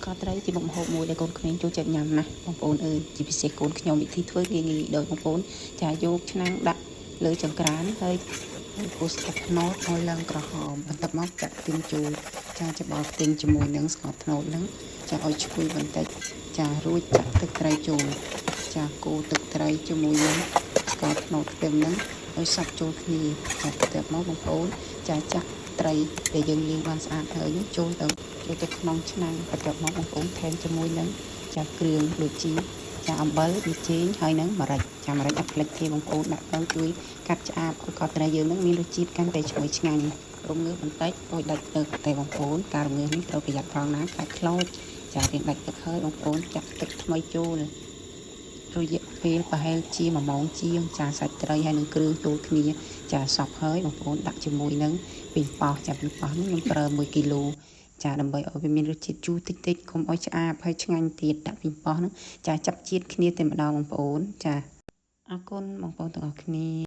កត្រីជាមុខម្ហូបមួយដែលកូនក្មេងចូលចិត្តញ៉ាំណាស់បងប្អូនអើយជាពិសេសកូនខ្ញុំវិធីធ្វើងាយៗដោយបងប្អូនចាយកឆ្នាំងដាក់លើចង្ក្រានហើយគោះស្ករត្នោតឲ្យឡើងក្រហមបន្ទាប់មកចាក់ខ្ទិះចូលចាច្របល់ខ្ទិះជាមួយនឹងស្ករត្នោតហ្នឹងចាឲ្យឈ្ងុយបន្តិចចារួចចាក់ទឹកត្រីចូលចាកូរទឹកត្រីជាមួយនឹងស្ករត្នោតខ្ទឹមហ្នឹងឲ្យសព្វចូលគ្នាចាបន្ទាប់មកបងប្អូនចាចាក់ត្រីដែលយើងលាងបានស្អាតហើយនេះចូលទៅក្នុងឆ្នាំងបន្ទាប់មកបងប្អូនថែមជាមួយនឹងចាគ្រឿងដូចជាចាអំបិលប៊ីចេងហើយនឹងម្រេចចាម្រេចអត់ភ្លេចទេបងប្អូនដាក់ទៅជួយកាត់ឆ្អាបឲ្យកត្រីយើងនឹងមានរសជាតិកាន់តែឈ្ងុយឆ្ងាញ់រំងើសបន្តិចឲ្យដាច់ទឹកតែបងប្អូនការរំងើសនេះត្រូវប្រយ័ត្នផងណាខ្លាចខ្លោចចារៀងដាច់ទឹកហើយបងប្អូនចាក់ទឹកថ្មីចូលរយៈពេលប្រហែលជា1ម៉ោងជាងចាសាច់ត្រីហើយនឹងគ្រឿងចូលគ្នាចាសព្វហើយបងប្អូនដាក់ជាមួយនឹងប៉េងប៉ោះចាប៉េងប៉ោះនេះខ្ញុំប្រើ1គីឡូចាដើម្បីឲ្យវាមានរសជាតិជូរតិចតិចកុំឲ្យឆ្អាបហើយឆ្ងាញ់ទៀតដាក់ប៉េងប៉ោះហ្នឹងចាចាប់ជាតិគ្នាតែម្ដងបងប្អូនចាអរគុណបងប្អូនទាំងអស់គ្នា។